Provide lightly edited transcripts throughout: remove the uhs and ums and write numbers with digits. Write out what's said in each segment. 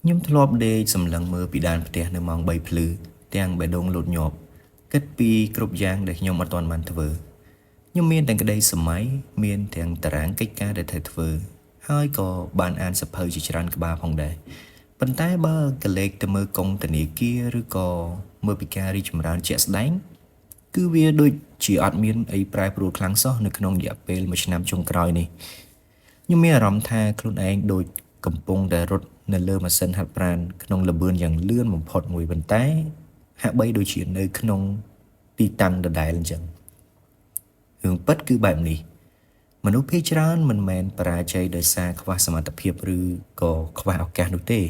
ខ្ញុំធ្លាប់ដេកសម្លឹងមើលពីដានផ្ទះនៅម៉ោង3ភ្លឺទាំងបេះដូងលោតញាប់គិតពីគ្រប់យ៉ាងដែលខ្ញុំអត់ទាន់បានធ្វើខ្ញុំមានទាំងក្តីសម័យមានទាំងតារាងកិច្ចការដែលត្រូវធ្វើហើយក៏បានអានសភៅជាច្រើនក្បាលផងដែរប៉ុន្តែបើកលេចទៅមើលកុងធនាគារឬក៏មើលពីការរីកចម្រើនជាក់ស្ដែងគឺវាដូចជាអត់មានអីប្រែប្រួលខ្លាំងសោះនៅក្នុងរយៈពេលមួយឆ្នាំចុងក្រោយនេះខ្ញុំមានអារម្មណ៍ថាខ្លួនឯងដូចកំពុងតែរត់នៅលើម៉ាស៊ីនហាត់ប្រាណក្នុងល្បឿនយ៉ាងលឿនបំផុតមួយប៉ុន្តែហាក់បីដូចជានៅក្នុងទីតាំងដដែលអញ្ចឹងរឿងពិតគឺបែបនេះមនុស្សភាគច្រើនមិនមែនបរាជ័យដោយសារខ្វះសមត្ថភាពឬក៏ខ្វះឱកាសនោះទេ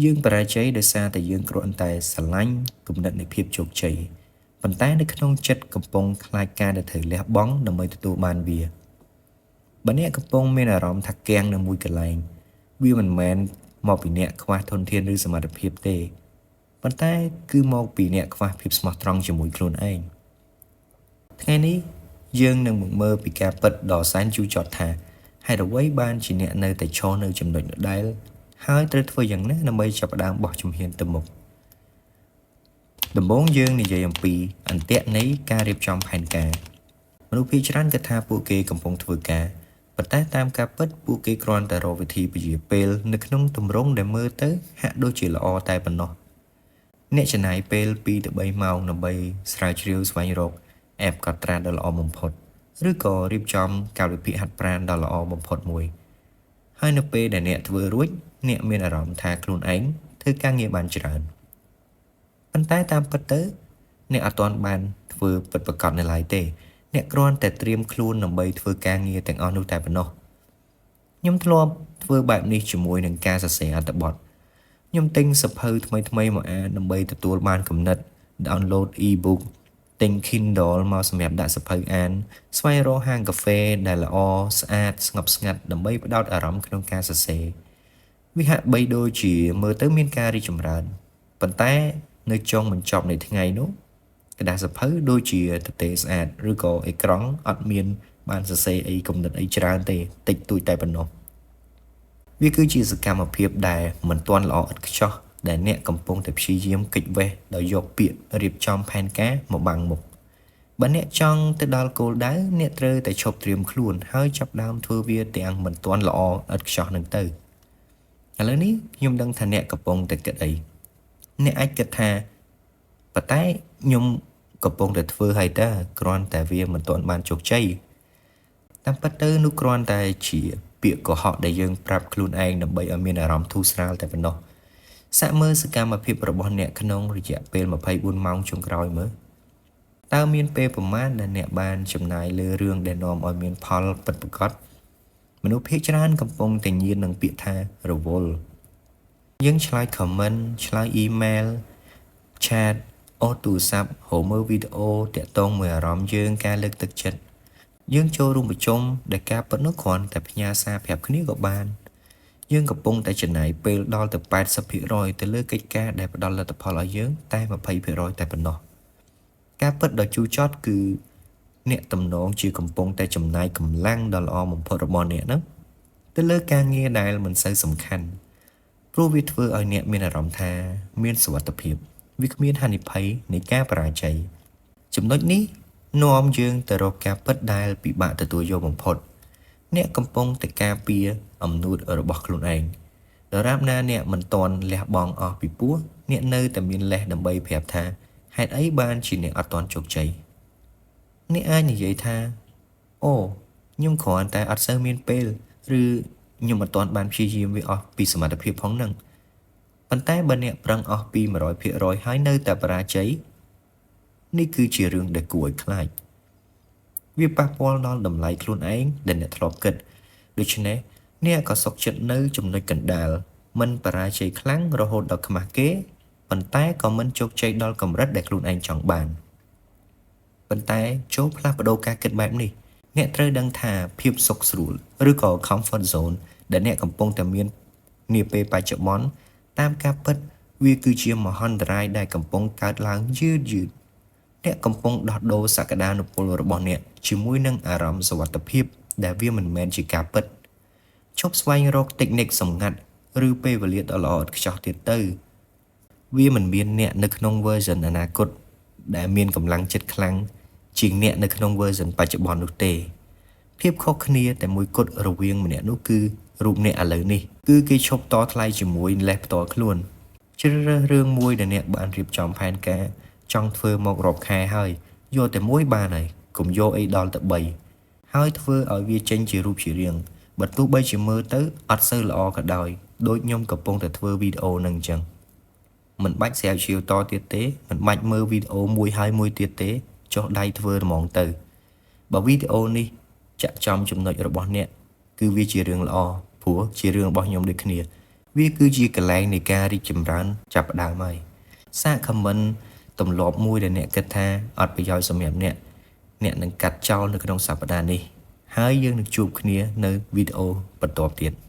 យើងបរាជ័យដោយសារតែយើងគ្រាន់តែស្រឡាញ់គំនិតនៃភាពជោគជ័យប៉ុន្តែនៅក្នុងចិត្តកំពុងខ្លាចការដែលត្រូវលះបង់ដើម្បីទទួលបានវាបើអ្នកកំពុងមានអារម្មណ៍ថាគាំងនៅមួយកន្លែងវាមិនមែនមកពីអ្នកខ្វះធនធានឬសមត្ថភាពទេប៉ុន្តែគឺមកពីអ្នកខ្វះភាពស្មោះត្រង់ជាមួយខ្លួនឯងថ្ងៃនេះយើងនឹងមកមើលពីការពិតដ៏សែនជូរចត់ថាហេតុអ្វីបានជាអ្នកនៅតែឈរនៅចំណុចដដែលហើយត្រូវធ្វើយ៉ាងណាដើម្បីចាប់ផ្ដើមបោះជំហានទៅមុខដំបូងយើងនិយាយអំពីអន្ទាក់នៃការរៀបចំផែនការមនុស្សភាគច្រើនគិតថាពួកគេកំពុងធ្វើការប៉ុន្តែតាមការពិតពួកគេគ្រាន់តែរកវិធីពជាពេលនៅក្នុងទម្រង់ដែលមើលទៅហាក់ដូចជាល្អតែប៉ុណ្ណោះអ្នកចំណាយពេល2ទៅ3ម៉ោងដើម្បីស្រាវជ្រាវស្វែងរក app កត់ត្រាដ៏ល្អបំផុតឬក៏រៀបចំកាលវិភាគហាត់ប្រាណដ៏ល្អបំផុតមួយហើយនៅពេលដែលអ្នកធ្វើរួចអ្នកមានអារម្មណ៍ថាខ្លួនឯងធ្វើការងារបានច្រើនប៉ុន្តែតាមពិតទៅអ្នកអត់ទាន់បានធ្វើពិតប្រាកដនៅឡើយទេអ្នកគ្រាន់តែត្រៀមខ្លួនដើម្បីធ្វើការងារទាំងអស់នោះតែប៉ុណ្ណោះខ្ញុំធ្លាប់ធ្វើបែបនេះជាមួយនឹងការសរសេរអត្ថបទខ្ញុំទិញសៀវភៅថ្មីៗមកអានដើម្បីទទួលបានគំនិត download e-book ទិញ Kindle មកសម្រាប់ដាក់សៀវភៅអានស្វែងរកហាងកាហ្វេដែលល្អស្អាតស្ងប់ស្ងាត់ដើម្បីផ្ដោតអារម្មណ៍ក្នុងការសរសេរវាហាក់បីដូចជាមើលទៅមានការរីកចម្រើនប៉ុន្តែនៅចុងបញ្ចប់នៃថ្ងៃនោះក្រដាសសៀវភៅដូចជាទទេស្អាតឬក៏អេក្រង់អត់មានបានសរសេរអីគំនិតអីច្រើនទេតិចតួចតែប៉ុណ្ណោះវាគឺជាសកម្មភាពដែលមិនទាន់ល្អឥតខ្ចោះដែលអ្នកកំពុងតែព្យាយាមគេចវេះដោយយកពាក្យរៀបចំផែនការមកបាំងមុខបើអ្នកចង់ទៅដល់គោលដៅអ្នកត្រូវតែឈប់ត្រៀមខ្លួនហើយចាប់ផ្ដើមធ្វើវាទាំងមិនទាន់ល្អឥតខ្ចោះនឹងទៅឥឡូវនេះខ្ញុំដឹងថាអ្នកកំពុងតែគិតអីអ្នកអាចគិតថាប៉ុន្តែខ្ញុំកំពុងតែធ្វើហើយតើគ្រាន់តែវាមិនទាន់បានជោគជ័យតាមពិតទៅនោះគ្រាន់តែជាពាក្យកុហកដែលយើងប្រាប់ខ្លួនឯងដើម្បីឲ្យមានអារម្មណ៍ធូរស្រាលតែប៉ុណ្ណោះសាកមើលសកម្មភាពរបស់អ្នកក្នុងរយៈពេល24ម៉ោងចុងក្រោយមើលតើមានពេលប្រមាណដែលអ្នកបានចំណាយលើរឿងដែលនាំឲ្យមានផលពិតប្រាកដមនុស្សភាគច្រើនកំពុងតែញៀននឹងពាក្យថារវល់យើងឆ្លើយ comment ឆ្លើយ email chat អូសទូរស័ព្ទហៅមើលវីដេអូតាក់ទងមួយអារម្មណ៍យើងការលើកទឹកចិត្តយើងចូលរួមប្រជុំដែលការពិតនោះគ្រាន់តែផ្ញើសារប្រាប់គ្នាក៏បានយើងកំពុងតែចំណាយពេលដល់ទៅ80%ទៅលើកិច្ចការដែលផ្ដល់លទ្ធផលឲ្យយើងតែ20%តែប៉ុណ្ណោះការពិតដ៏ជូរចត់គឺអ្នកតំណងជាកំពុងតែចំណាយកម្លាំងដ៏ល្អបំផុតរបស់អ្នកហ្នឹងទៅលើការងារដែលមិនសូវសំខាន់ព្រោះវាធ្វើឲ្យអ្នកមានអារម្មណ៍ថាមានសុវត្ថិភាពវាគ្មានហានិភ័យនៃការបរាជ័យចំណុចនេះនាំយើងទៅរកការពិតដែលពិបាកទទួលយកបំផុតអ្នកកំពុងតែការពារអំនួតរបស់ខ្លួនឯងដរាបណាអ្នកមិនទាន់លះបង់អស់ពីពោះអ្នកនៅតែមានលេសដើម្បីប្រាប់ថាហេតុអីបានជាអ្នកអត់ទាន់ជោគជ័យអ្នកអាចនិយាយថាអូខ្ញុំគ្រាន់តែអត់សូវមានពេលឬខ្ញុំមិនទាន់បានព្យាយាមវាអស់ពីសមត្ថភាពផងនឹងប៉ុន្តែបើអ្នកប្រឹងអស់ពី100%ហើយនៅតែបរាជ័យនេះគឺជារឿងដែលគួរឲ្យខ្លាចវាប៉ះពាល់ដល់តម្លៃខ្លួនឯងដែលអ្នកធ្លាប់គិតដូច្នេះអ្នកក៏សុខចិត្តនៅចំណុចកណ្ដាលមិនបរាជ័យខ្លាំងរហូតដល់ខ្មាស់គេប៉ុន្តែក៏មិនជោគជ័យដល់កម្រិតដែលខ្លួនឯងចង់បានប៉ុន្តែចូលផ្លាស់ប្ដូរការគិតបែបនេះអ្នកត្រូវដឹងថាភាពសុខស្រួលឬក៏ comfort zone ដែលអ្នកកំពុងតែមាននាពេលបច្ចុប្បន្នតាមការពិតវាគឺជាមហន្តរាយដែលកំពុងកើតឡើងយឺតយឺតអ្នកកំពុងដោះដូរសក្តានុពលរបស់អ្នកជាមួយនឹងអារម្មណ៍សុវត្ថិភាពដែលវាមិនមែនជាការពិតឈប់ស្វែងរកតិចនិកសម្ងាត់ ឬពេលវេលាដ៏ល្អឥតខ្ចោះទៀតទៅវាមិនមានអ្នកនៅក្នុង version អនាគតដែលមានកម្លាំងចិត្តខ្លាំងជាងអ្នកនៅក្នុង version បច្ចុប្បន្ននោះទេភាពខុសគ្នាតែមួយគត់រវាងម្នាក់នោះគឺរូបអ្នកឥឡូវនេះគឺគេឈប់តថ្លៃជាមួយលេសផ្ទាល់ខ្លួនជ្រើសរើសរឿងមួយដែលអ្នកបានរៀបចំផែនការចង់ធ្វើមករាប់ខែហើយយកតែមួយបានហើយកុំយកអីដល់ទៅ3ហើយធ្វើឲ្យវាចេញជារូបជារាងបើទោះបីជាមើលទៅអត់សូវល្អក៏ដោយដូចខ្ញុំកំពុងតែធ្វើវីដេអូនឹងអញ្ចឹងមិនបាច់ស្រាវជ្រាវតទៀតទេមិនបាច់មើលវីដេអូមួយហើយមួយទៀតទេចុះដៃធ្វើហ្មងទៅបើវីដេអូនេះចាក់ចំចំណុចរបស់អ្នកគឺវាជារឿងល្អព្រោះជារឿងរបស់ខ្ញុំដូចគ្នាវាគឺជាកន្លែងនៃការរីកចម្រើនចាប់ផ្ដើមហើយសាក comment ទម្លាប់មួយដែលអ្នកគិតថាអត់ប្រយោជន៍សម្រាប់អ្នកអ្នកនឹងកាត់ចោលនៅក្នុងសប្តាហ៍នេះហើយយើងនឹងជួបគ្នានៅវីដេអូបន្ទាប់ទៀត។